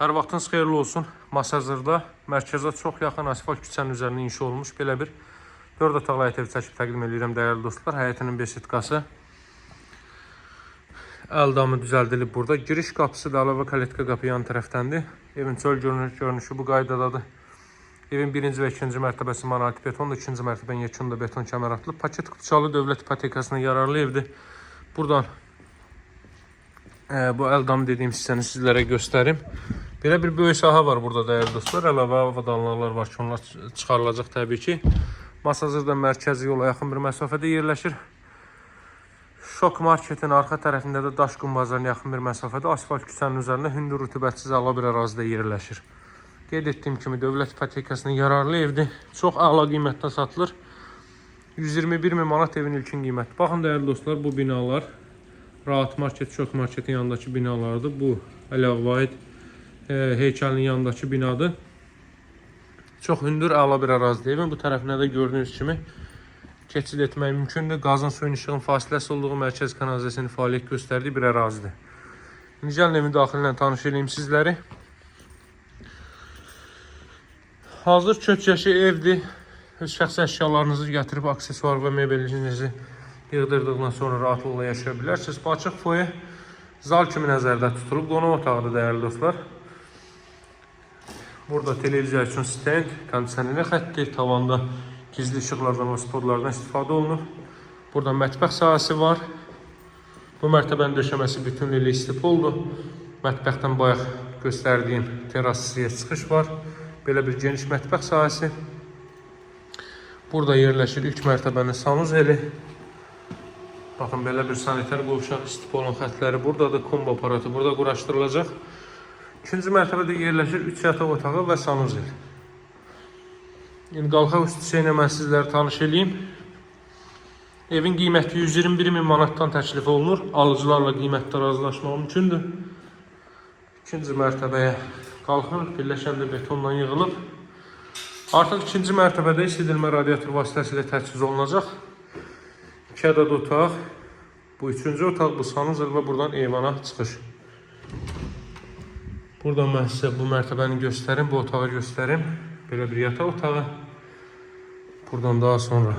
Hər vaxtınız xeyirli olsun. Masazırda mərkəzə çox yaxın asfalt küçənin üzərində inşa olunmuş belə bir 4 otaqlı həyət evi çəkib təqdim edirəm dəyərli dostlar. Həyətinin besetkası əl damı düzəldilib burada. Giriş qapısı da əlavə kaletka qapı yan tərəfdəndir. Evin çöl görünüşü bu qaydadadır. Evin birinci və ikinci mərtəbəsi monolit betondur. İkinci mərtəbənin yekununda beton kəmər atılıb. Paket qutuçalı dövlət ipotekasına yararlı evdir. Buradan bu əl damı dediyim hissəni sizlərə göstərim. Belə bir böyük sahə var burada dəyərli dostlar. Əlavə avadanlıqlar var ki, onlar çıxarılacaq təbii ki. Masazırda mərkəzi yola yaxın bir məsafədə yerləşir. Şok marketin arxa tərəfində də Daşqın bazarına yaxın bir məsafədə asfalt küçənin üzərində hündür rütubətsiz əla bir ərazidə yerləşir. Qeyd etdiyim kimi dövlət ipotekasına yararlı evdir. Çox əla qiymətdə satılır. 121 min manat evin ilkin qiyməti. Baxın dəyərli dostlar, bu binalar Rahat Market, Şok Marketin yanındakı binalardır. Bu Əli Ağa Vahid heykəlinin yanındakı binadır. Çox hündür, əla bir ərazidir. Evin bu tərəfinə də gördüyünüz kimi keçid etmək mümkündür. Qazın, suyun, işığın fasiləsi olduğu mərkəz kanalizasiyasının fəaliyyət göstərdiyi bir ərazidir. İndi gəlin evin daxili ilə tanış eləyim sizləri. Hazır kök yaşı evdir. Öz şəxsi əşyalarınızı gətirib aksesuar və mebelinizi yığdırdıqdan sonra rahatlıqla yaşaya bilərsiniz. Bu açıq foye zal kimi nəzərdə tutulub. Qonaq otağıdır dəyərli dostlar. Burada televiziya üçün stend, kondisioner xətti, tavanda gizli işıqlardan və spotlardan istifadə olunur. Burada mətbəx sahəsi var. Bu mərtəbənin döşəməsi bütünlüklə istipoldur. Mətbəxdən bayaq göstərdiyim teras hissəyə çıxış var. Belə bir geniş mətbəx sahəsi. Burada yerləşir ilk mərtəbənin sanuzeli. Baxın belə bir sanitar qovşaq istipolun xəttləri buradadır. Kombo aparatı burada quraşdırılacaq. İkinci mərtəbədə yerləşir 3 yataq otağı və sanuzel. İndi qalxaq üst hissə ilə mən sizləri tanış eləyim. Evin qiyməti 121 min manatdan təklif olunur. Alıcılarla qiymətdə razılaşmaq mümkündür. İkinci mərtəbəyə qalxır. Birləşən də betonla yığılıb. Artıq ikinci mərtəbədə isidilmə radiator vasitəsilə təchiz olunacaq. 2 ədəd otaq. Bu üçüncü otaq, bu sanuzel və buradan eyvana çıxış. Buradan mən sizə bu mərtəbəni göstərim, bu otağı göstərim. Belə bir yataq otağı. Buradan daha sonra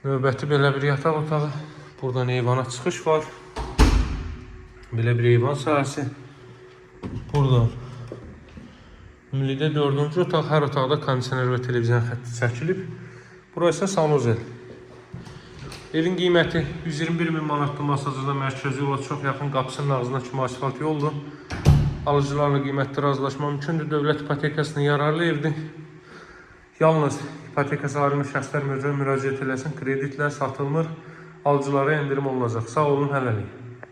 növbəti belə bir yataq otağı. Buradan eyvana çıxış var. Belə bir eyvan sahəsi. Buradan ümumilikdə dördüncü otaq, hər otaqda kondisioner və televizion xətti çəkilib. Burası isə sanuzel. Evin qiyməti 121 min manatdır. Masazırda mərkəzi yola çox yaxın, qapısının ağzına kimi asfalt yoldur. Alıcılarla qiymətdə razılaşma mümkündür. Dövlət ipotekasına yararlı evdir. Yalnız ipotekası ayrılmış şəxslər müraciət eləsin. Kreditlə satılmır. Alıcılara endirim olunacaq. Sağ olun, hələlik.